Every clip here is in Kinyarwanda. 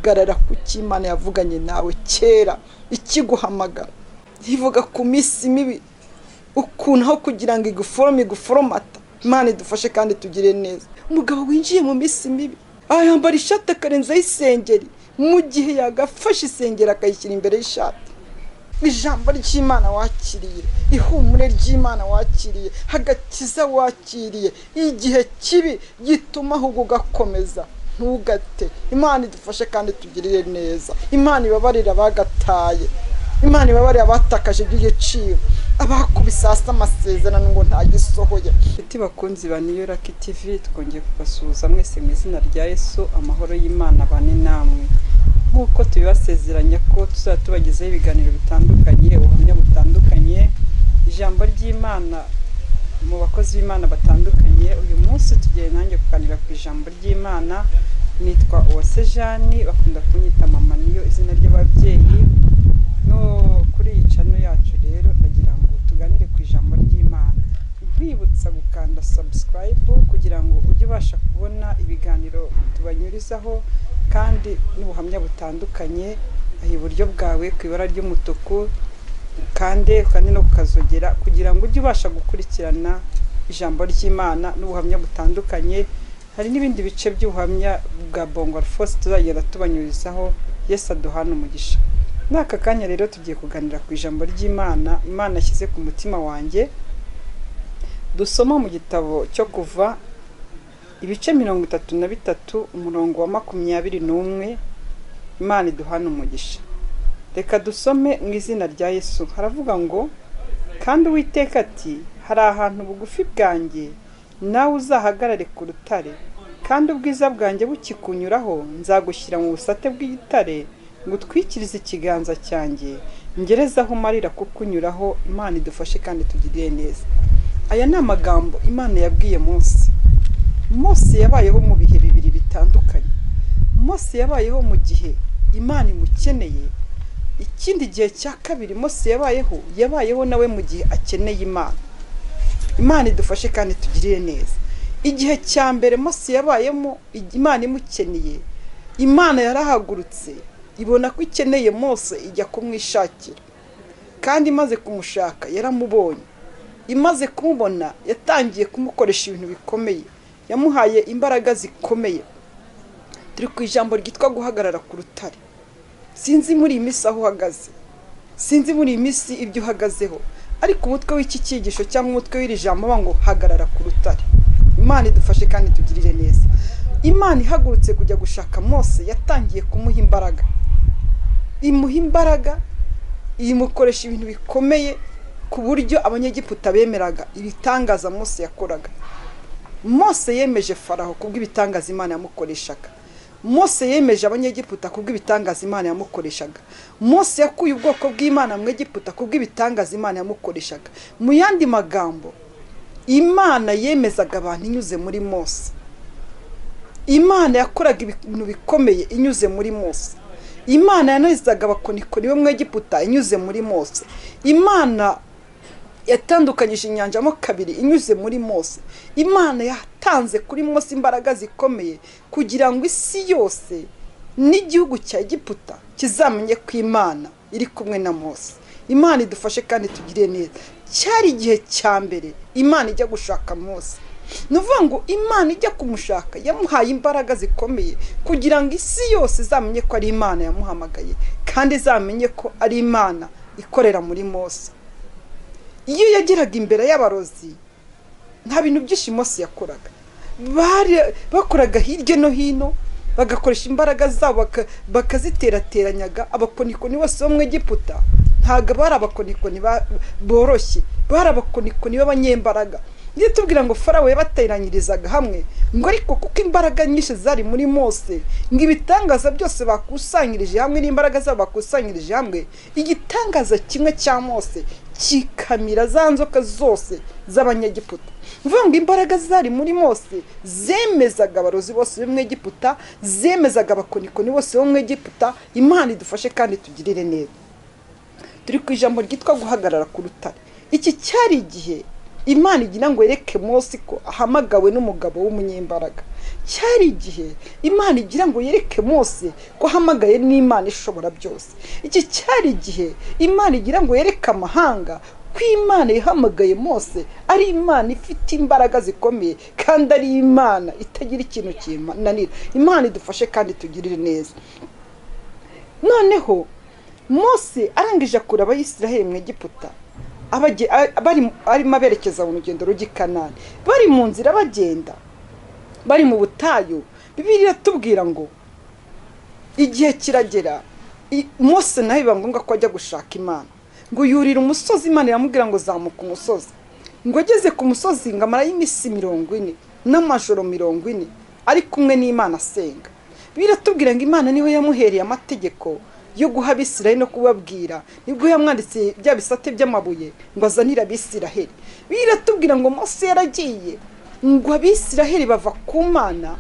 Hagarara ku cyo Imana yavuganye nawe kera ikiguhamagara. Ivuga ku minsi mibi ukuntu aho kugira ngo iguforome iguforomata. Imana idufashe kandi tugire neza. Umugabo winjiye mu minsi mibi yambara ishati akarenzaho isengeri, mu gihe yagafashe isengeri akayishyira imbere y'ishati. Ijambo ry'Imana wakiriye, ihumure ry'Imana wakiriye, agakiza wakiriye, igihe kibi gituma ahubwo ugakomeza, ntugate. Imana idufashe kandi tugirire neza. Imana ibabarire abagataye, Imana ibabarire abatakaje iby'igiciro, abakubise hasi amasezerano ngo ntagisohoye. Inshuti bakunzi ba Niyo Lucky TV, twongeye kubasuhuza mwese mu izina rya Yesu. Amahoro y'Imana abane namwe. Nk'uko tubibasezeranya ko tuzajya tubagezaho ibiganiro bitandukanye, ubuhamya butandukanye, ijambo ry'Imana mu bakozi b'Imana batandukanye, uyu munsi tugiye nanjye kuganira ku ijambo ry'Imana. Nitwa Uwase Jeanne, bakunda kunyita Mama Niyo, izina ry'ababyeyi. No kuri iyi channel yacu rero ndagira ngo tuganire ku ijambo ry'Imana, nkwibutsa gukanda subscribe kugira ngo ujye ubasha kubona ibiganiro tubanyurizaho kandi n'ubuhamya butandukanye. Aho iburyo bwawe ku ibara ry'umutuku kandi no kukazogera kugira ngo ujye ubasha gukurikirana ijambo ry'Imana n'ubuhamya butandukanye. Hari n'ibindi bice by'ubuhamya bwa Bongo Alphonse tuzagenda tubanyurizaho. Yesu aduhane umugisha. Muri aka kanya rero tugiye kuganira ku ijambo ry'Imana Imana yashyize ku mutima wanjye, dusoma mu gitabo cyo Kuva ibice 33 umurongo wa 21. Imana iduhane umugisha. Reka dusome mu izina rya Yesu. Haravuga ngo: kandi Uwiteka ati, hari ahantu bugufi bwanjye, nawe uzahagarare ku rutare, kandi ubwiza bwanjye bukikunyuraho nzagushyira mu busate bw'igitare, ngo utwikirize ikiganza cyanjye, ngereze aho umarira kukunyuraho. Imana idufashe kandi tugirire neza. Aya ni amagambo Imana yabwiye Mose. Mose yabayeho mu bihe bibiri bitandukanye. Mose yabayeho mu gihe Imana imukeneye. Ikindi gihe cya kabiri Mose yabayeho nawe mu gihe akeneye Imana. Imana idufashe kandi tugirire neza. Igihe cya mbere Mose yabayemo Imana imukeneye, Imana yarahagurutse ibona ko ikeneye Mose, ijya kumwishakira. Kandi imaze kumushaka yaramubonye. Imaze kumubona yatangiye kumukoresha ibintu bikomeye, yamuhaye imbaraga zikomeye. Turi ku ijambo ryitwa guhagarara ku rutare. Sinzi muri iyi minsi aho uhagaze, sinzi muri iyi minsi ibyo uhagazeho, ariko umutwe w'iki cyigisho cyangwa umutwe w'iri jambo ngo hagarara ku rutare. Imana idufashe kandi tugirire neza. Imana ihagurutse kujya gushaka Mose yatangiye kumuha imbaraga, imuha imbaraga, imukoresha ibintu bikomeye ku buryo abanyegiputa bemeraga ibitangaza Mose yakoraga. Mose yemeje Faraho kubw'ibitangaza Imana yamukoreshaga. Mose yemeje abanyegiputa kubw'ibitangaza Imana yamukoreshaga. Mose yakuye ubwoko bw'Imana mu Egiputa kubw'ibitangaza Imana yamukoreshaga. Mu yandi magambo, Imana yemezaga abantu inyuze muri Mose. Imana yakoraga ibintu bikomeye inyuze muri Mose. Imana yanazaga abakonikoni bo mu Egiputa inyuze muri Mose. Imana yatandukanyije inyanja mo kabiri inyuze muri Mose. Imana yatanze kuri Mose imbaraga zikomeye kugira ngo isi yose n'igihugu cya Egiputa kizamenye ko Imana iri kumwe na Mose. Imana idufashe kandi tugire neza. Cyari igihe cya mbere Imana ijya gushaka Mose. Ni ukuvuga ngo Imana ijya kumushaka yamuhaye imbaraga zikomeye kugira ngo isi yose izamenye ko ari Imana yamuhamagaye, kandi izamenye ko ari Imana ikorera muri Mose. Iyo yageraga imbere y'abarozi nta bintu byinshi Mose yakoraga. Bakoraga hirya no hino, bagakoresha imbaraga zabo bakaziterateranyaga. Abakonikoni bose bo mu Egiputa ntabwo bari abakonikoni boroshye, bari abakonikoni b'abanyembaraga. Iyo tubwira ngo Farawo yabateranyirizaga hamwe, ngo ariko kuko imbaraga nyinshi zari muri Mose, ngo ibitangaza byose bakusanyirije hamwe n'imbaraga zabo bakusanyirije hamwe, igitangaza kimwe cya Mose kikamira za nzoka zose z'abanyegiputa. Mvuga ngo imbaraga zari muri Mose zemezaga abarozi bose bo mu Egiputa, zemezaga abakonikoni bose bo mu Egiputa. Imana idufashe kandi tugirire neza. Turi ku ijambo ryitwa guhagarara ku rutare. Iki cyari igihe Imana igira ngo yereke Mose ko ahamagawe n'umugabo w'umunyembaraga. cyari igihe Imana igira ngo yereke Mose ko ahamagaye n'Imana ishobora byose. Iki cyari igihe Imana igira ngo yereke amahanga ko Imana ihamagaye Mose ari Imana ifite imbaraga zikomeye kandi ari Imana itagira ikintu kinanira. Imana idufashe kandi tugirire neza. Noneho Mose arangije akura Abayisiraheli mu Egiputa, arimo aberekeza mu rugendo rujya i Kanani. Bari mu nzira bagenda, bari mu butayu, Bibiliya iratubwira ngo igihe kiragera Mose nawe biba ngombwa ko ajya gushaka Imana. Ngo yurira umusozi, Imana iramubwira ngo zamuka umusozi. Ngo ageze ku musozi ngo amarayo iminsi 40 n'amajoro 40 ari kumwe n'Imana asenga. Biratubwira ngo Imana niwe yamuhereye amategeko yo guha Abisiraheli no kubabwira, nibwo yamwanditse bya bisate by'amabuye ngo azanire Abisiraheli. Biratubwira ngo Mose yaragiye, ngo Abisiraheli bava ku Mana,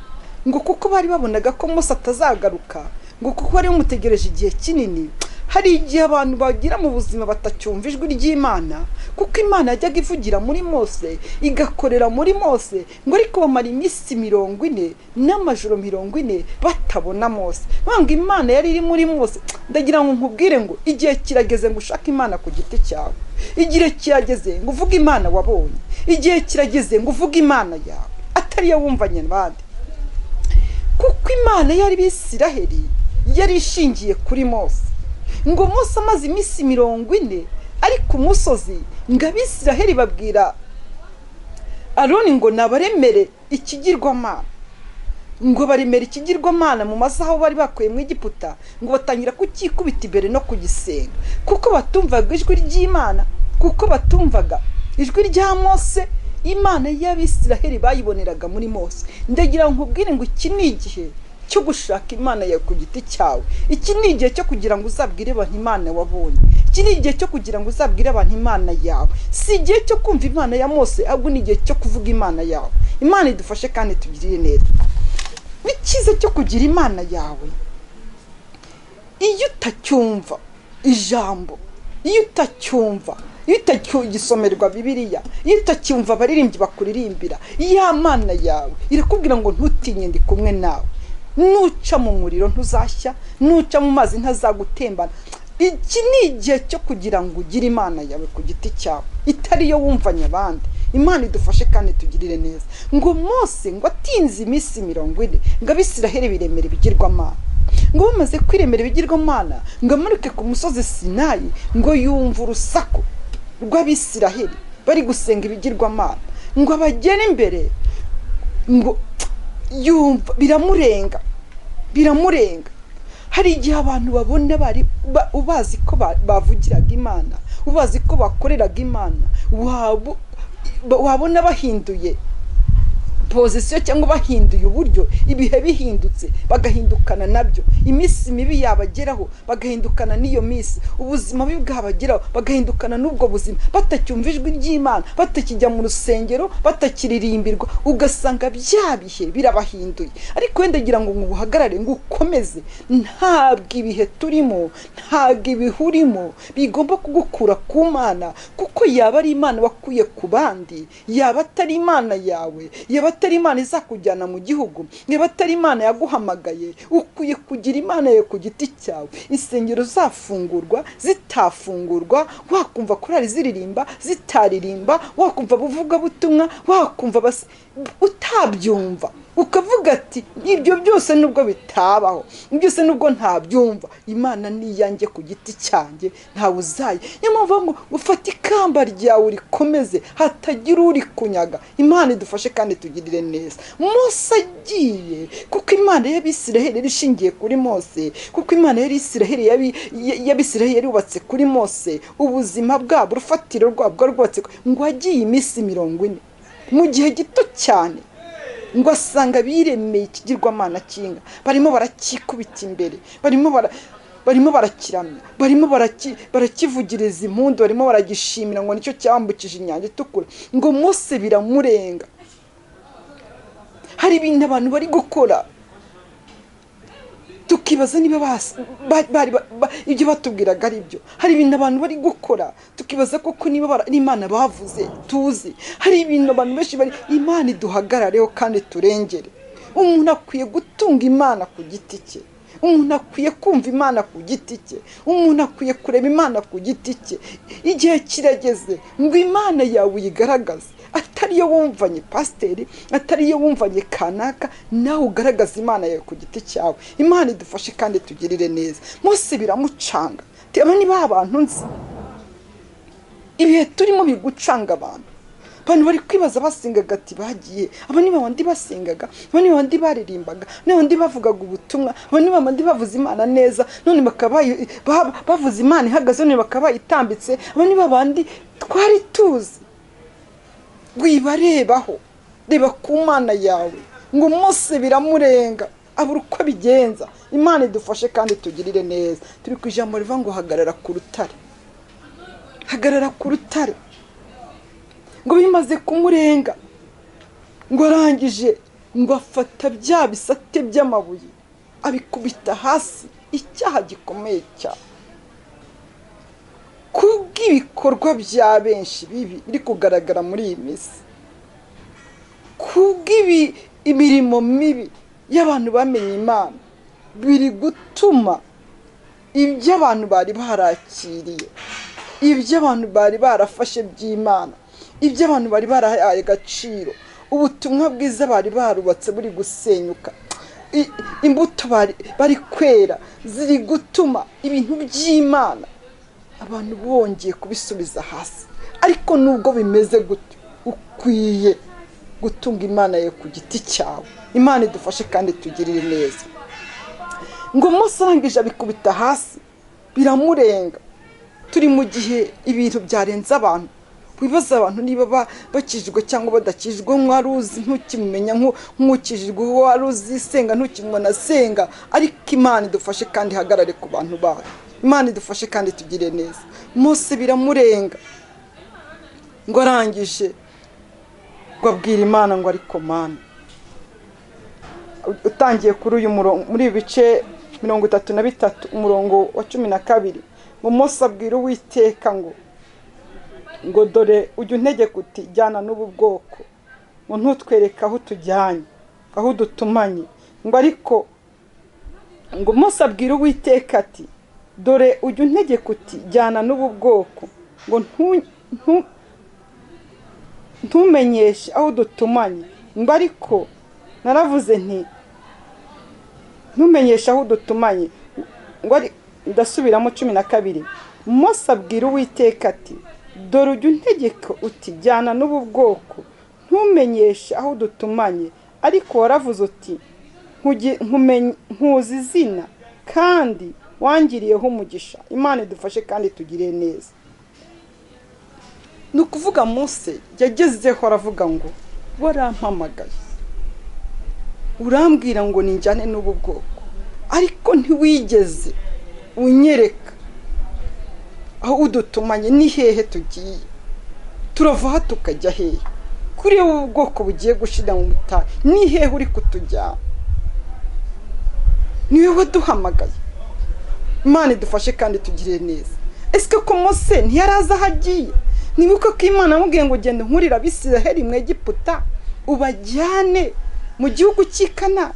ngo kuko bari babonaga ko Mose atazagaruka, ngo kuko bari bamutegereje igihe kinini. Hari igihe abantu bagira mu buzima batacyumva ijwi ry'Imana, kuko Imana yajyaga ivugira muri Mose, igakorera muri Mose, ngo ariko bamara iminsi 40 n'amajoro 40 batabona Mose. Banga Imana yari iri muri Mose. Ndagira ngo nkubwire ngo igihe kirageze ngo ushake Imana ku giti cyawe. Igihe kirageze ngo uvuge Imana wabonye. Igihe kirageze ngo uvuge Imana yawe atari yo wumvanye n'abandi. Kuko Imana yari Bisiraheli yari ishingiye kuri Mose. Ngo Mose amaze iminsi 40 ari ku musozi, ngo Abisiraheli babwira Aroni ngo nabaremere ikigirwamana. Ngo baremere ikigirwamana mu masaha bari bakuye mu Egiputa, ngo batangira kukikubita imbere no kugisenga, kuko batumvaga ijwi ry'Imana, kuko batumvaga ijwi rya Mose. Imana y'Abisiraheli bayiboneraga muri Mose. Ndagira nkubwire ngo iki ni igihe cyo gushaka Imana yawe ku giti cyawe. Iki ni igihe cyo kugira ngo uzabwire abantu Imana wabonye. Iki ni igihe cyo kugira ngo uzabwire abantu Imana yawe. Si igihe cyo kumva Imana ya Mose, ahubwo ni igihe cyo kuvuga Imana yawe. Imana idufashe kandi tugirire neza. Icyiza cyo kugira Imana yawe, iyo utacyumva ijambo, iyo utacyumva, iyo utagisomerwa Bibiliya, iyo utacyumva abaririmbyi bakuririmbira, ya Mana yawe irakubwira ngo ntutinye, ndi kumwe nawe. Nuca mu muriro ntuzashya, nuca mu mazi ntazagutembana. Iki ni igihe cyo kugira ngo ugire Imana yawe ku giti cyawe, itari yo wumvanye abandi. Imana idufashe kandi tugirire neza. Ngo Mose ngo atinze iminsi 40, ngo Abisiraheli biremera ibigirwamana. Ngo bamaze kwiremera ibigirwamana, ngo amanuke ku musozi Sinayi, ngo yumva urusaku rw'Abisiraheli bari gusenga ibigirwamana, ngo abagere imbere, ngo yumva biramurenga, biramurenga. Hari igihe abantu babona bari ubazi ko bavugiraga Imana, ubazi ko bakoreraga Imana, wabona bahinduye pozisiyo cyangwa bahinduye uburyo, ibihe bihindutse bagahindukana nabyo. Iminsi mibi yabageraho bagahindukana n'iyo minsi, ubuzima bubi bwabageraho bagahindukana n'ubwo buzima, batacyumva ijwi ry'Imana, batakijya mu rusengero, batakiririmbirwa, ugasanga bya bihe birabahinduye. Ariko wenda ngira ngo nguhagarare, ngo ukomeze. Ntabwo ibihe turimo, ntabwo ibihe urimo bigomba kugukura ku Mana, kuko yaba ari Imana wakuye ku bandi, yaba atari Imana yawe, yaba atari Imana izakujyana mu gihugu, niba atari Imana yaguhamagaye. Ukwiye kugira Imana yawe ku giti cyawe. Insengero zafungurwa, zitafungurwa, wakumva korali ziririmba, zitaririmba, wakumva buvuga butumwa, wakumva utabyumva, ukavuga ati ibyo byose nubwo bitabaho, byose nubwo ntabyumva, Imana ni iyanjye ku giti cyanjye, ntawe uzaye. Niyo mpamvu ngo ufate ikamba ryawe urikomeze, hatagira uri kunyaga. Imana idufashe kandi tugirire neza. Mose agiye, kuko Imana y'Abisiraheli yari ishingiye kuri Mose, kuko Imana y'Abisiraheli yari yubatse kuri Mose, ubuzima bwabo, urufatiro rwabo rwubatse, ngo agiye iminsi 40 mu gihe gito cyane, ngo asanga biremeye ikigirwamana cy'inka, barimo barakikubita imbere, barimo barakiramya, barimo barakivugiriza impundu, barimo baragishimira ngo nicyo cyambukije inyanja itukura. Ngo Mose biramurenga. Hari ibintu abantu bari gukora tukibaza niba ibyo batubwiraga ari byo. Hari ibintu abantu bari gukora tukibaza koko niba n'Imana bavuze tuzi. Hari ibintu abantu benshi bari, Imana iduhagarareho kandi turengere. Umuntu akwiye gutunga Imana ku giti cye, umuntu akwiye kumva Imana ku giti cye, umuntu akwiye kureba Imana ku giti cye. Igihe kirageze ngo Imana yawe uyigaragaze, atari yo wumvanye pasiteri, atari yo wumvanye kanaka, nawe ugaragaza Imana yawe ku giti cyawe. Imana idufashe kandi tugirire neza. Mose biramucanga, aba ni ba bantu nzi. Ibihe turimo bigucanga abantu. Abantu bari kwibaza basengaga ati bagiye, aba ni babandi basengaga, aba ni babandi baririmbaga, ni babandi bavugaga ubutumwa, aba ni babandi bavuze Imana neza, none bakaba bavuze Imana ihagaze, none bakaba bayitambitse, aba ni babandi twari tuzi. Wibarebaho, reba ku Mana yawe. Ngo Mose biramurenga, abura uko abigenza. Imana idufashe kandi tugirire neza. Turi ku ijambo rivuga ngo hagarara ku rutare, hagarara ku rutare. Ngo bimaze kumurenga, ngo arangije ngo afata bya bisate by'amabuye abikubita hasi. Icyaha gikomeye cyane kubw'ibikorwa bya benshi bibi biri kugaragara muri iyi minsi, kubw'imirimo mibi y'abantu bamenye Imana, biri gutuma ibyo abantu bari barakiriye, ibyo abantu bari barafashe by'Imana, ibyo abantu bari barahaye agaciro, ubutumwa bwiza bari barubatse buri gusenyuka, imbuto bari kwera ziri gutuma ibintu by'Imana abantu bongeye kubisubiza hasi. Ariko nubwo bimeze gutyo, ukwiye gutunga Imana yawe ku giti cyawe. Imana idufashe kandi tugirire neza. Ngo Mose arangije abikubita hasi, biramurenga. Turi mu gihe ibintu byarenze abantu, wibaza abantu niba bakijijwe cyangwa badakijijwe. Wari uzi ntukimumenya nk'ukijijwe, wari uzi senga ntukimubona asenga. Ariko Imana idufashe kandi ihagarare ku bantu bayo. Imana idufashe kandi tugire neza. Mose biramurenga, ngo arangije ngo abwira Imana ngo ariko Mana. Utangiye kuri uyu murongo muri ibice 33 umurongo wa 12, ngo Mose abwira Uwiteka ngo dore ujya untegeka uti jyana n'ubu bwoko, ngo ntutwereke aho tujyanye, aho dutumanye. Ngo ariko ngo Mose abwira Uwiteka ati dore ujya untegeka uti jyana n'ubu bwoko, ngo ntumenyeshe aho dutumanye. Ngo ariko naravuze nti ntumenyeshe aho dutumanye. Ngo ndasubiramo 12. Mose abwira Uwiteka ati dore ujya untegeka uti jyana n'ubu bwoko, ntumenyeshe aho dutumanye. Ariko waravuze uti nkuzi izina kandi wangiriyeho umugisha. Imana idufashe kandi tugire neza. Ni ukuvuga Mose yagezeho aravuga ngo warampamagaye, urambwira ngo ninjyane n'ubu bwoko, ariko ntiwigeze unyereka aho udutumanye, ni hehe tugiye, turava aha tukajya hehe, kuri ubu bwoko bugiye gushira mu butayu, ni hehe uri kutujyana, niwe waduhamagaye. Imana idufashe kandi tugire neza. Ese ko Mose ntiyaraza aho agiye? Nibuka ko Imana amubwiye ngo genda nkurira Abisiraheli mu Egiputa ubajyane mu gihugu cy'i Kanani,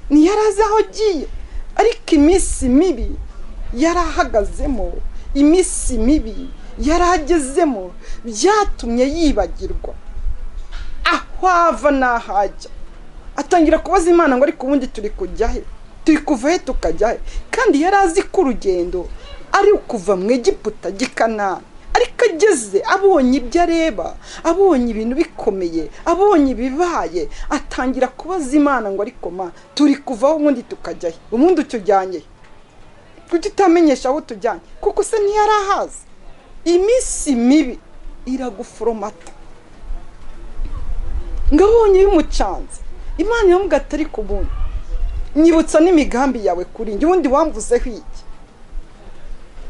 ntiyarazi aho agiye. Ariko iminsi mibi yarahagazemo, iminsi mibi yaragezemo, byatumye yibagirwa aho ava n'ahajya. Atangira kubaza Imana ngo ariko ubundi turi kujya he, turi kuva he tukajya he? Kandi yari azi ko urugendo ari ukuva mu Egiputa ajya i Kanani. Ariko ageze abonye ibyo areba, abonye ibintu bikomeye, abonye ibibaye, atangira kubaza Imana ngo ariko ma turi kuvaho ubundi tukajya he, ubundi tujyanye he, kuki utamenyesha aho tujyanye? Kuko se ntiyarahazi. Iminsi mibi iraguforomata. Ngo abonye bimucanze, Imana iramubwira ati ariko ubundi nyibutsa n'imigambi yawe kuri njye, ubundi wamvuzeho iki,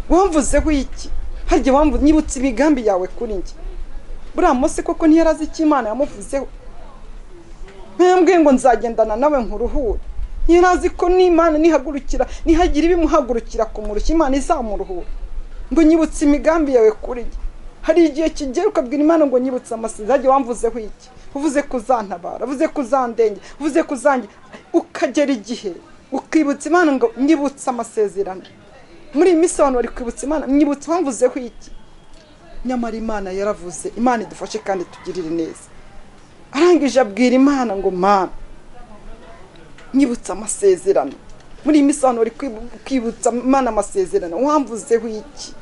wamvuzeho iki, harya nyibutsa imigambi yawe kuri njye. Buriya Mose koko ntiyarazi icyo Imana yamuvuzeho. Ntiyambwiye ngo nzagendana nawe nkuruhure, ntiyarazi ko n'Imana nihagurukira, nihagira ibimuhagurukira kumurushya, Imana izamuruhura. Ngo nyibutse imigambi yawe kuri njye. Hari igihe kigera ukabwira Imana ngo nyibutse amasezerano, harya wamvuzeho iki, Uvuze ko uzantabara, uvuze ko uzandenge, uvuze ko uzange. Ukagera igihe ukibutsa Imana ngo nyibutsa amasezerano. Muri iyi minsi abantu bari kwibutsa Imana, nyibutsa wamvuzeho iki? Nyamara Imana yaravuze. Imana idufashe kandi tugirire neza. Arangije abwira Imana ngo Mana nyibutsa amasezerano. Muri iyi minsi abantu bari kwibutsa Imana amasezerano, wamvuzeho iki?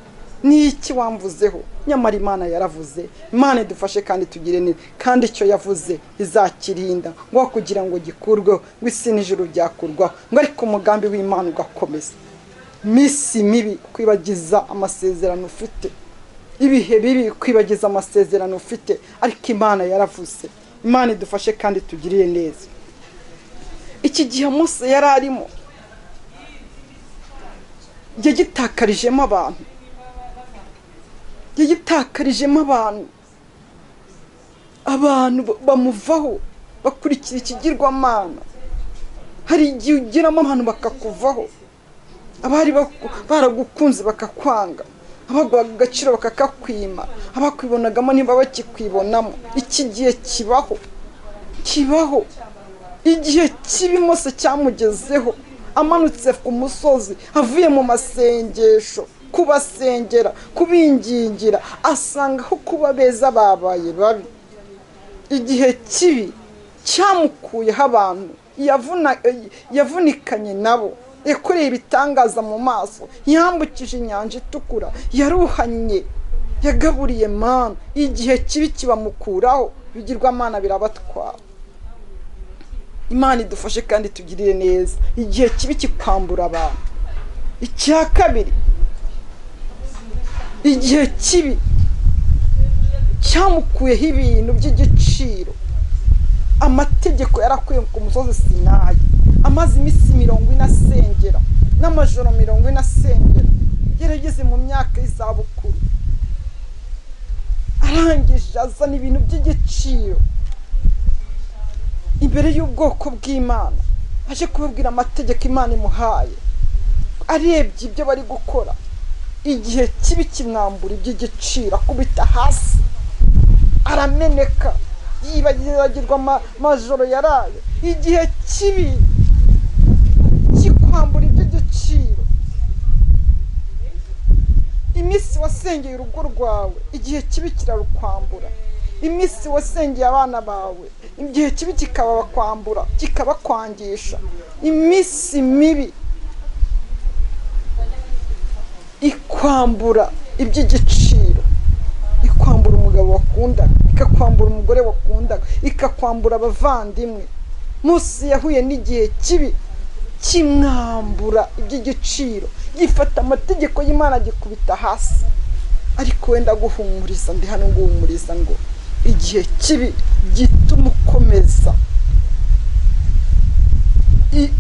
Ni iki wamvuzeho? Nyamara Imana yaravuze. Imana idufashe kandi tugire neza, kandi icyo yavuze izakirinda, ngo kugira ngo gikurweho, ngo isi n'ijuru byakurwaho, ngo ariko umugambi w'Imana ugakomeza. Misi mibi kwibagiza amasezerano ufite, ibihe bibi kwibagiza amasezerano ufite, ariko Imana yaravuze. Imana idufashe kandi tugirire neza. Iki gihe Mose yari arimo yagitakarijemo abantu, yagitakarijemo abantu, abantu bamuvaho bakurikira ikigirwamana. Hari igihe ugeramo abantu bakakuvaho, abari baragukunze bakakwanga, abaguhaga agaciro bakakakwima, abakwibonagamo niba bakikwibonamo. Iki gihe kibaho, kibaho. Igihe kibi Mose cyamugezeho, amanutse ku musozi avuye mu masengesho, kubasengera, kubingingira, asanga aho kuba beza babaye babi. Igihe kibi cyamukuyeho abantu yavunikanye nabo, yakoreye ibitangaza mu maso, yambukije inyanja itukura, yaruhanye, yagaburiye mana. Igihe kibi kibamukuraho, ibigirwamana birabatwara. Imana idufashe kandi tugirire neza. Igihe kibi kikwambura abantu. Icya kabiri, igihe kibi cyamukuyeho ibintu by'igiciro. Amategeko yarakuye ku musozi Sinayi, amaze iminsi 40 asengera, n'amajoro 40 asengera, yarageze mu myaka y'izabukuru, arangije azana ibintu by'igiciro imbere y'ubwoko bw'Imana, aje kubabwira amategeko Imana imuhaye. Arebye ibyo bari gukora, igihe kibi kimwambura iby'igiciro, akubita hasi arameneka, yibagirwa amajoro yaraye. Igihe kibi kikwambura iby'igiciro. Iminsi wasengeye urugo rwawe, igihe kibi kirarukwambura. Iminsi wasengeye abana bawe, igihe kibi kikabakwambura, kikabakwangisha. Iminsi mibi ikwambura iby'igiciro, ikwambura umugabo wakundaga, ikakwambura umugore wakundaga, ikakwambura abavandimwe. Mose yahuye n'igihe kibi kimwambura iby'igiciro, gifata amategeko y'Imana gikubita hasi. Ariko wenda guhumuriza, ndi hano guhumuriza ngo igihe kibi gituma ukomeza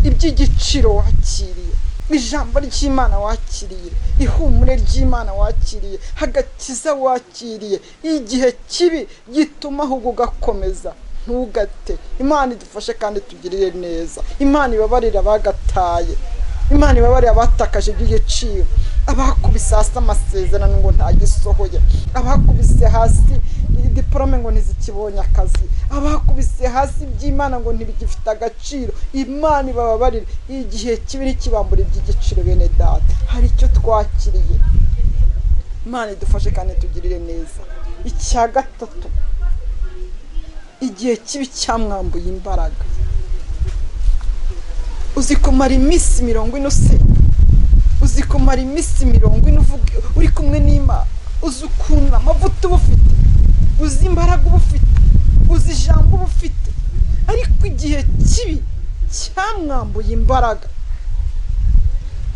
iby'igiciro wakiriye, ijambo ry'Imana wakiriye, ihumure ry'Imana wakiriye, hagakiza wakiriye. Igihe kibi gituma ahubwo ugakomeza, ntugate. Imana idufashe kandi tugirire neza. Imana ibabarire abagataye, Imana ibabarire abatakaje iby'igiciro, abakubise hasi amasezerano ngo ntagisohoye, abakubise hasi diporome ngo ntizikibonye akazi, abakubise hasi iby'Imana ngo ntibigifite agaciro. Imana ibababarire. Igihe kibi ntikibambura iby'igiciro. Bene data, hari icyo twakiriye. Imana idufashe kandi tugirire neza. Icya gatatu, igihe kibi cyamwambuye imbaraga. Uzi kumara iminsi 40 usenga, uzi kumara iminsi 40 uvuga uri kumwe n'Imana, uzi ukuntu amavuta uba ufite, uzi imbaraga uba ufite, uzi ijambo uba ufite, ariko igihe kibi cyamwambuye imbaraga.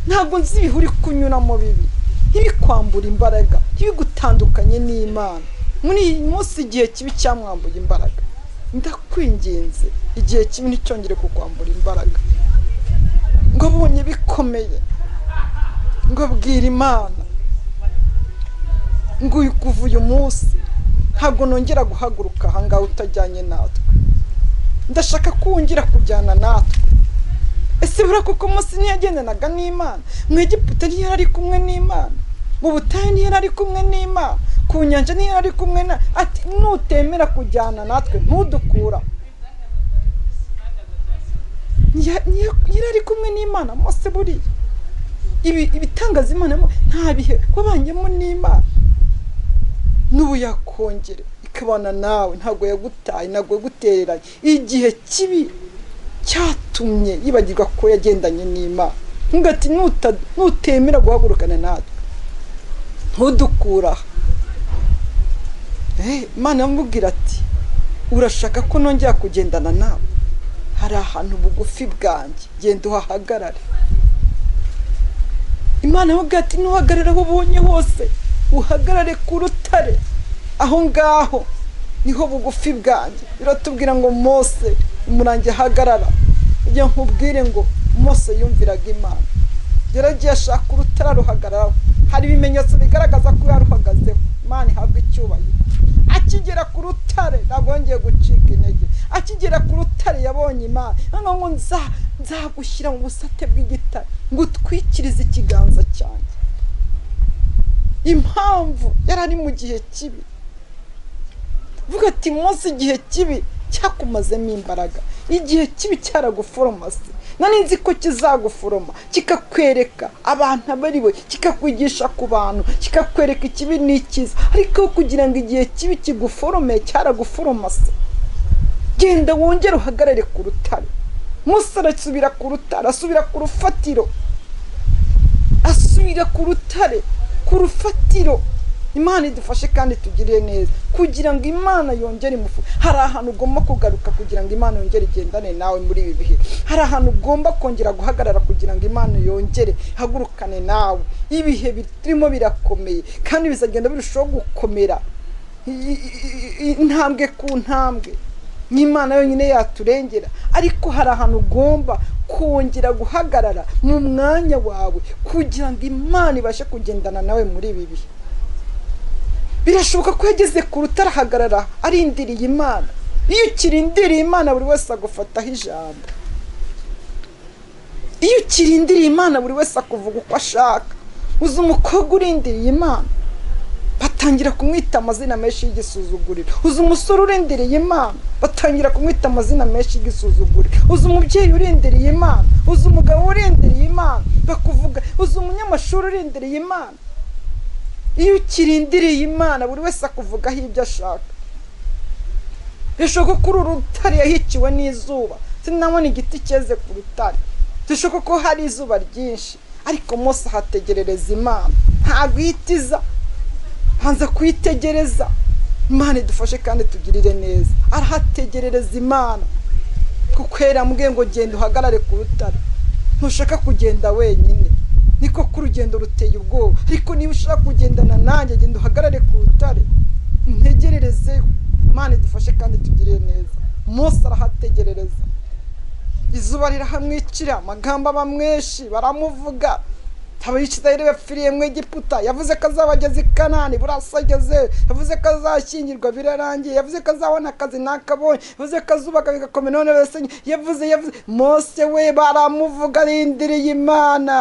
Ntabwo nzi ibihe uri kunyuramo bibi, ntibikwambura imbaraga, ntibigutandukanye n'Imana. Muri iyi munsi igihe kibi cyamwambuye imbaraga. Ndakwinginze, igihe kibi nticyongere kukwambura imbaraga. Ngo abonye bikomeye, ngo abwira Imana ngo kuva uyu munsi ntabwo nongera guhaguruka aha ngaha utajyanye natwe, ndashaka ko wongera kujyana natwe. Ese buriya koko Mose ntiyagendanaga n'Imana? Mu Egiputa ntiyari ari kumwe n'Imana? Mu butayu ntiyari ari kumwe n'Imana? Ku nyanja niyo ari kumwe na, ati nutemera kujyana natwe ntudukura. Yari ari kumwe n'Imana Mose. Buriya ibitangaza Imana nta bihe wabanyemo n'Imana, n'ubu yakongera ikabana nawe, ntabwo yagutaye, ntabwo yagutereranye. Igihe kibi cyatumye yibagirwa ko yagendanye n'Imana. Ati nutemera guhagurukana natwe ntudukura. Imana yamubwira ati urashaka ko nongera kugendana nawe? Hari ahantu bugufi bwanjye, genda uhahagarare. Imana yamubwira ati nuhagarara aho ubonye hose, uhagarare ku rutare, aho ngaho niho bugufi bwanjye. Biratubwira ngo Mose umurangi ahagarara. Ujya nkubwire ngo Mose yumviraga Imana, yaragiye ashaka urutare aruhagararaho. Hari ibimenyetso bigaragaza ko yaruhagazeho. Imana ihabwa icyubahiro. Akigera ku rutare ntabwo yongeye gucika intege. Akigera ku rutare yabonye Imana. Ngo nzagushyira mu busate bw'igitare, ngo utwikirize ikiganza cyanjye. Impamvu yari ari mu gihe kibi. Vuga ati Mose, igihe kibi cyakumazemo imbaraga, igihe kibi cyaraguforomase. Nari nzi ko kizaguforoma, kikakwereka abantu abariwe, kikakwigisha ku bantu, kikakwereka ikibi n'ikiza. Ariko kugira ngo igihe kibi kiguforome, cyaraguforomase. Genda wongere uhagarare ku rutare. Mose arasubira ku rutare, asubira ku rufatiro, asubira ku rutare, ku rufatiro. Imana idufashe kandi tugirire neza, kugira ngo Imana yongere imufu. Hari ahantu ugomba kugaruka kugira ngo Imana yongere igendane nawe muri ibi bihe. Hari ahantu ugomba kongera guhagarara kugira ngo Imana yongere ihagurukane nawe. Ibihe birimo birakomeye kandi bizagenda birushaho gukomera, intambwe ku ntambwe. N'Imana yonyine yaturengera. Ariko hari ahantu ugomba kongera guhagarara mu mwanya wawe kugira ngo Imana ibashe kugendana nawe muri ibi bihe. Birashoboka ko yageze ku rutare ahagarara arindiriye Imana. Iyo ukirindiriye Imana buri wese agufataho ijambo. Iyo ukirindiriye Imana buri wese akuvuga uko ashaka. Uzi umukobwa urindiriye Imana batangira kumwita amazina menshi y'igisuzuguriro. Uzi umusore urindiriye Imana batangira kumwita amazina menshi y'igisuzuguriro. Uzi umubyeyi urindiriye Imana, uzi umugabo urindiriye Imana bakuvuga, uzi umunyamashuri urindiriye Imana. Iyo ukirindiriye Imana buri wese akuvugaho ibyo ashaka. Bishoboka ko uru rutare yahikiwe n'izuba, sinabona igiti cyeze ku rutare. Bishoboka ko hari izuba ryinshi, ariko Mose ahategerereza Imana, ntabwo ihitiza, hanza kuyitegereza. Imana idufashe kandi tugirire neza. Arahategerereza Imana, kuko yaramubwiye ngo genda uhagarare ku rutare. Ntushaka kugenda wenyine, niko ko urugendo ruteye ubwoba, ariko niba ushaka kugendana nanjye genda uhagarare ku rutare, ntegererezeho. Imana idufashe kandi tugirire neza. Mose arahategerereza, izuba rirahamwicira, amagambo aba menshi, baramuvuga. Abayisirayeli bapfiriye mu Egiputa, yavuze ko azabageza i Kanani, burasageze. Yavuze ko azashyingirwa, birarangiye. Yavuze ko azabona akazi, ntakabonye. Yavuze ko azubaka bigakomera, none barasenye. Yavuze Mose we baramuvuga, arindiriye Imana,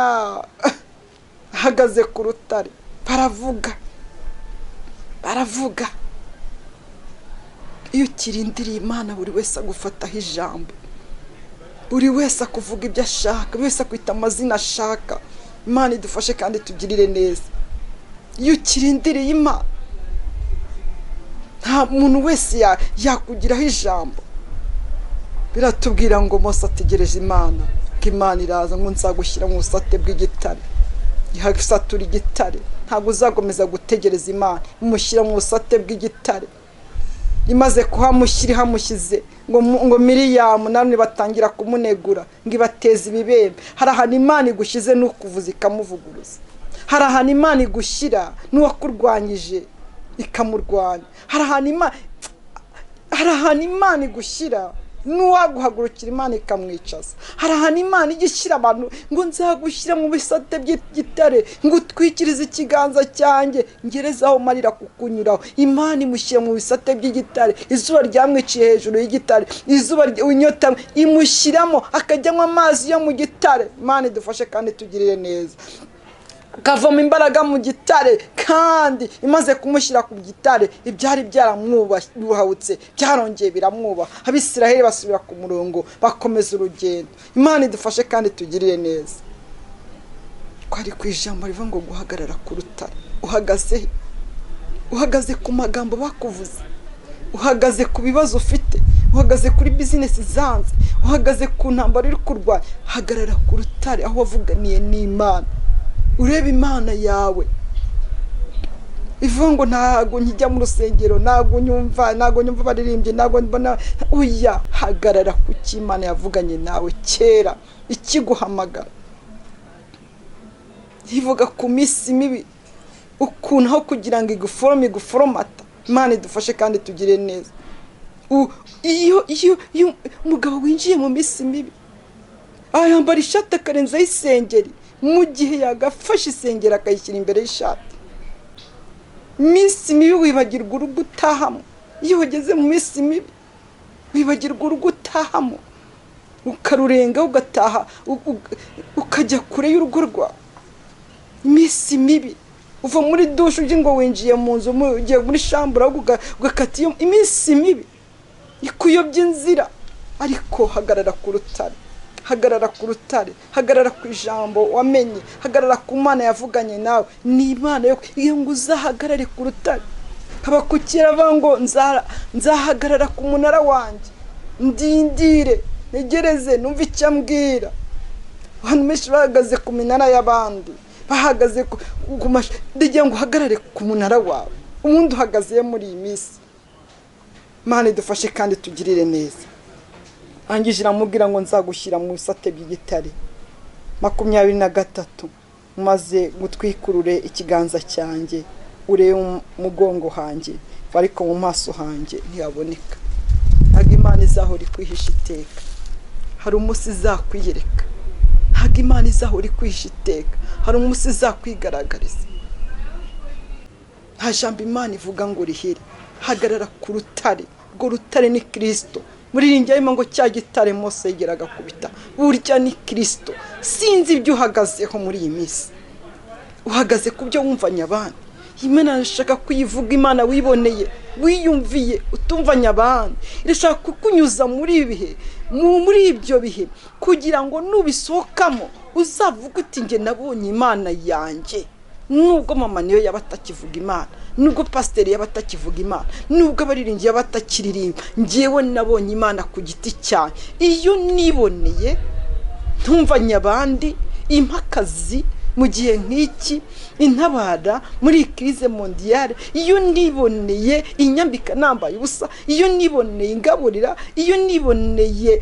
ahagaze ku rutare. Baravuga, baravuga. Iyo ukirindiriye Imana buri wese agufataho ijambo, buri wese akuvuga ibyo ashaka, buri wese akwita amazina ashaka. Imana idufashe kandi tugirire neza. Iyo ukirindiriye Imana nta muntu wese yakugiraho ijambo. Biratubwira ngo Mose ategereje Imana, ko Imana iraza ngo nzagushyira mu busate bw'igitare. Ihasatura igitare, ntabwo uzakomeza gutegereza Imana. Imushyira mu busate bw'igitare. Imaze kuhamushyira ihamushyize ngo Miriyamu namwe batangira kumunegura, ngo ibateze ibibembe. Hari ahantu Imana igushyize n'ukuvuza ikamuvuguruza. Hari ahantu Imana igushyira n'uwakurwanyije ikamurwanya. Hari ahantu Imana igushyira n'uwaguhagurukira Imana ikamwicaza. Hari ahantu Imana ijya ishyira abantu ngo nzagushyira mu bisate by'igitare, ngo utwikirize ikiganza cyanjye ngereze aho marira kukunyuraho. Imana imushyira mu bisate by'igitare. Izuba ryamwiciye hejuru y'igitare, izuba inyota imushyiramo, akajyanywa amazi yo mu gitare. Imana idufashe kandi tugirire neza. Akavoma imbaraga mu gitare, kandi imaze kumushyira ku gitare ibyari byaramwubahutse byarongeye biramwubaha. Abisiraheli basubira ku murongo, bakomeza urugendo. Imana idufashe kandi tugirire neza. Twari ku ijambo rivuga ngo guhagarara ku rutare. Uhagaze he? Uhagaze ku magambo bakuvuze, uhagaze ku bibazo ufite, uhagaze kuri bizinesi zanze, uhagaze ku ntambaro uri kurwanya. Hagarara ku rutare aho wavuganiye n'Imana, urebe Imana yawe. Ivuga ngo ntago nkijya mu rusengero, ntago nyumva, ntago nyumva abaririmbyi, ntago mbona. Oya, hagarara ku cyo Imana yavuganye nawe kera ikiguhamagara. Ivuga ku minsi mibi, ukuntu aho kugira ngo iguforome iguforomata. Imana idufashe kandi tugire neza. Iyo iyo iyo umugabo winjiye mu minsi mibi yambara ishati akarenzaho isengeri, mu gihe yagafashe isengeri akayishyira imbere y'ishati. Iminsi mibi wibagirwa urugo utahamo. Iyo wageze mu minsi mibi wibagirwa urugo utahamo, ukarurenga ugataha, ukajya kure y'urugo rwawe. Iminsi mibi uva muri dushe ujya ngo winjiye mu nzu, ugiye muri shambura ugakata iyo. Iminsi mibi ikuyobya inzira, ariko hagarara ku rutare, hagarara ku rutare, hagarara ku ijambo wamenye, hagarara ku Mana yavuganye nawe. Ni Imana yo iyo ngo uzahagarare ku rutare. Habakukira avuga ngo nzahagarara ku munara wanjye, ndindire, ntegereze numve icyo ambwira. Abantu benshi bahagaze ku minara y'abandi, bahagaze ku ndagira ngo uhagarare ku munara wawe, ubundi uhagaze muri iyi minsi. Imana idufashe kandi tugirire neza. Angije iramubwira ngo nzagushyira mu bisate by'igitare. 23, maze gutwikurure ikiganza cyanjye urebe umugongo hanjye, ariko mu maso hanjye ntihaboneka. Ntabwo Imana izahora ikwihisha iteka, hari umunsi izakwiyereka. Ntabwo Imana izahora ikwihisha iteka, hari umunsi izakwigaragariza. Nta jambo Imana ivuga ngo rihere. Hagarara ku rutare, urwo rutare ni Kristo. Muririmbyi arimo ngo cya gitare Mose yigeraga kubita, burya ni Kristo. Sinzi ibyo uhagazeho muri iyi minsi, uhagaze ku byo wumvanye abandi. Imana irashaka kuyivuga, Imana wiboneye, wiyumviye, utumvanye abandi. Irashaka kukunyuza muri ibi bihe, muri ibyo bihe, kugira ngo nubisohokamo uzavuge uti njye nabonye Imana yanjye. Nubwo mama niyo yaba atakivuga Imana, nubwo pasiteri yaba atakivuga Imana, nubwo abaririmbyi yaba atakiririmba, njyewe nabonye Imana ku giti cyanjye. Iyo niboneye ntumvanye abandi, impakazi mu gihe nk'iki, intabara muri crise mondiale, iyo niboneye inyambika nambaye ubusa, iyo niboneye ingaburira, iyo niboneye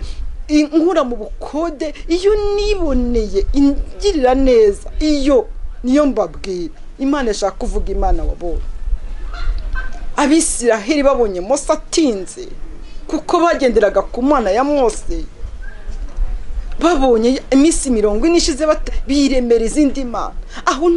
inkura mu bukode, iyo niboneye ingirira neza, iyo niyo mbabwira. Imana ishaka kuvuga Imana wabonye. Abisiraheli babonye Mose atinze, kuko bagenderaga ku Mana ya Mose, babonye iminsi 40 ishize biremera izindi mana. Aho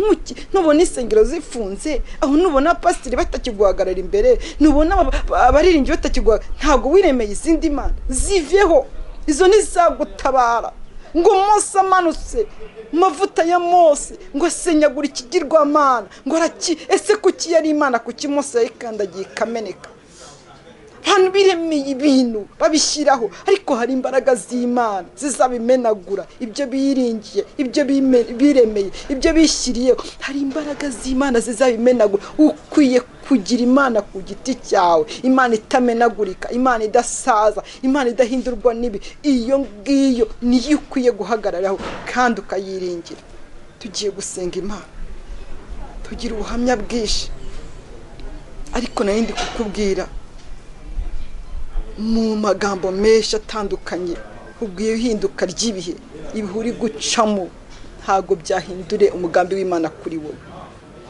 nubona insengero zifunze, aho nubona pasiteri batakiguhagarara imbere, nubona abaririmbyi batakiguhagarara, ntabwo wiremeye izindi mana, ziveho izo ntizagutabara. Ngo Mose amanutse mavuta ya Mose ngo asenyagura ikigirwamana, ngo araki. Ese kuki yari Imana? Kuki Mose yayikandagiye ikameneka? Abantu biremeye ibintu babishyiraho, ariko hari imbaraga z'Imana zizabimenagura ibyo biringiye, ibyo biremeye, ibyo bishyiriyeho. Hari imbaraga z'Imana zizabimenagura. Ukwiye kugira Imana ku giti cyawe, Imana itamenagurika, Imana idasaza, Imana idahindurwa n'ibi. Iyo ngiyo niyo ukwiye guhagararaho kandi ukayiringira. Tugiye gusenga Imana, tugira ubuhamya bwinshi, ariko nari ndi kukubwira mu magambo menshi atandukanye. Ubwiye ihinduka ry'ibihe, ibihe uri gucamo ntabwo byahindure umugambi w'Imana kuri wowe.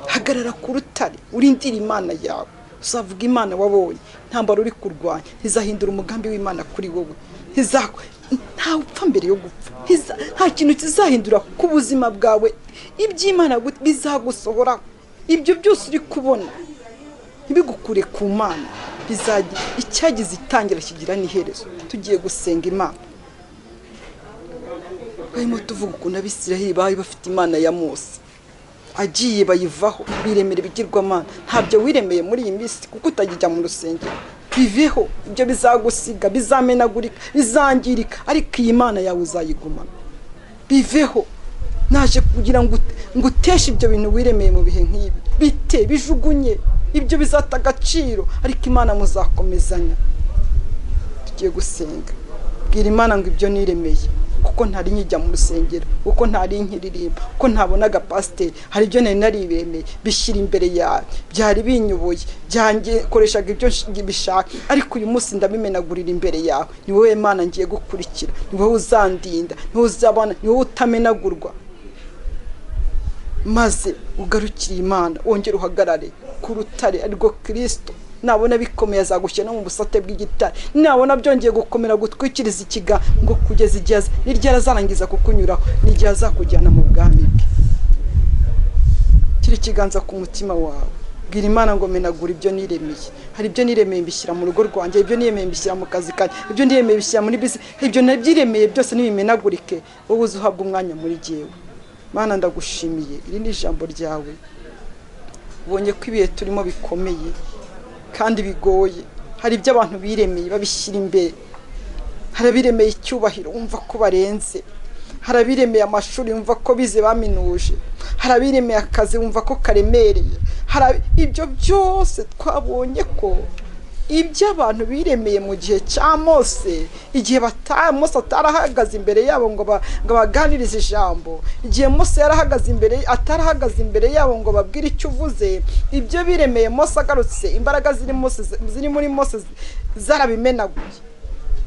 Hagarara ku rutare, urindire Imana yawe, uzavuga Imana wabonye. Intambara uri kurwanya ntizahindura umugambi w'Imana kuri wowe. Ntawe upfa mbere yo gupfa, nta kintu kizahindura ku buzima bwawe. Iby'Imana bizagusohoraho. Ibyo byose uri kubona ntibigukure ku Mana, bizajya icyagize itangira kigira n'iherezo. Tugiye gusenga Imana. Barimo tuvuga ukuntu Abisiraheli bari bafite Imana ya Mose, Agiye bayivaho, biremera ibigirwamana. Ntabyo wiremeye muri iyi minsi kuko utajya mu rusengero, biveho. Ibyo bizagusiga, bizamenagurika, bizangirika, ariko iyi Mana yawe uzayigumana. Biveho. Naje kugira ngo nguteshe ibyo bintu wiremeye mu bihe nk'ibi, bite bijugunye, ibyo bizata agaciro, ariko Imana muzakomezanya. Tugiye gusenga. Bwira Imana ngo ibyo niremeye kuko ntari nkijya mu rusengero, kuko ntari nkiririmba, kuko ntabonaga pasiteri, hari ibyo nari naribemeye, bishyira imbere yawe, byari binyoboye, byankoreshaga ibyo bishaka, ariko uyu munsi ndabimenagurira imbere yawe. Ni wowe Mana ngiye gukurikira, ni wowe uzandinda, ni wowe uzabana, ni wowe utamenagurwa. Maze ugarukire Imana, wongere uhagarare ku rutare arirwo Kirisito. Nabona bikomeye azagushyira no mu busate bw'igitare, nabona byongeye gukomera gutwikiriza ikiga ngo kugeza igihe niryo azarangiza kukunyuraho, n'igihe azakujyana mu bwami bwe. Shyira ikiganza ku mutima wawe, bwira Imana ngo menagura ibyo niremeye. Hari ibyo niremeye mbishyira mu rugo rwanjye, ibyo niremeye mbishyira mu kazi kanjye, ibyo niremeye mbishyira muri bisi, ibyo nabyiremeye byose nibimenagurike, wowe uze uhabwe umwanya muri jyewe. Mana ndagushimiye, iri ni ijambo ryawe. Ubonye ko ibihe turimo bikomeye kandi bigoye. Hari ibyo abantu biremeye babishyira imbere, hari abiremeye icyubahiro wumva ko barenze, hari abiremeye amashuri wumva ko bize baminuje, hari abiremeye akazi wumva ko karemereye. Hari ibyo byose twabonye ko ibyo abantu biremeye mu gihe cya Mose, igihe Mose atarahagaze imbere yabo ngo baganirize ijambo, igihe Mose yarahagaze imbere atarahagaze imbere yabo ngo babwire icyo uvuze, ibyo biremeye Mose agarutse, imbaraga ziri muri Mose zarabimenaguye.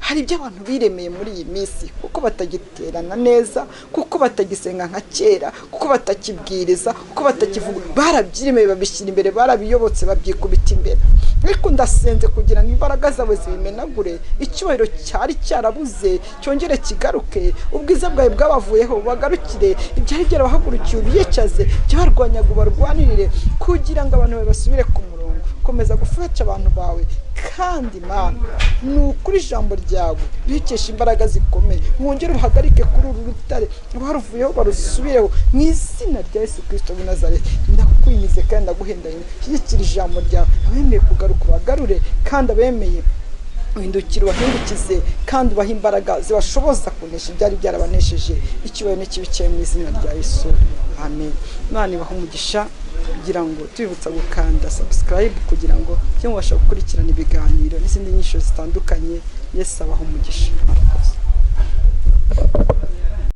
Hari ibyo abantu biremeye muri iyi minsi kuko batagiterana neza, kuko batagisenga nka kera, kuko batakibwiriza, kuko batakivuga, barabyiremeye babishyira imbere, barabiyobotse babyikubita imbere. Ariko ndasenze kugira ngo imbaraga zawe zibimenagure, icyubahiro cyari cyarabuze cyongere kigaruke, ubwiza bwawe bwabavuyeho bagarukire, ibyari byarabahagurukiye ubiyicaze, ibyabarwanyaga ubarwanirire, kugira ngo abantu basubire ku murongo. Komeza gufasha abantu bawe, kandi Mana ni ukuri ijambo ryawe rikesha imbaraga zikomeye, mwongere uhagarike kuri uru rutare baruvuyeho barusubireho mu izina rya Yesu Kristo w'i Nazareti. Ndakwinginze kandi ndaguhendanye, shyigikira ijambo ryawe, abemeye kugaruka ubagarure, kandi abemeye uhindukire ubahindukize, kandi ubahe imbaraga zibashoboza kunesha ibyari byarabanesheje. Icyubahiro n'ikibi cyawe mu izina rya Yesu, amen. Imana ibahe umugisha. Kugira ngo tubibutsa gukanda subscribe kugira ngo mujye mubasha gukurikirana ibiganiro n'izindi nyinshi zitandukanye. Yesu abahe umugisha. Murakoze.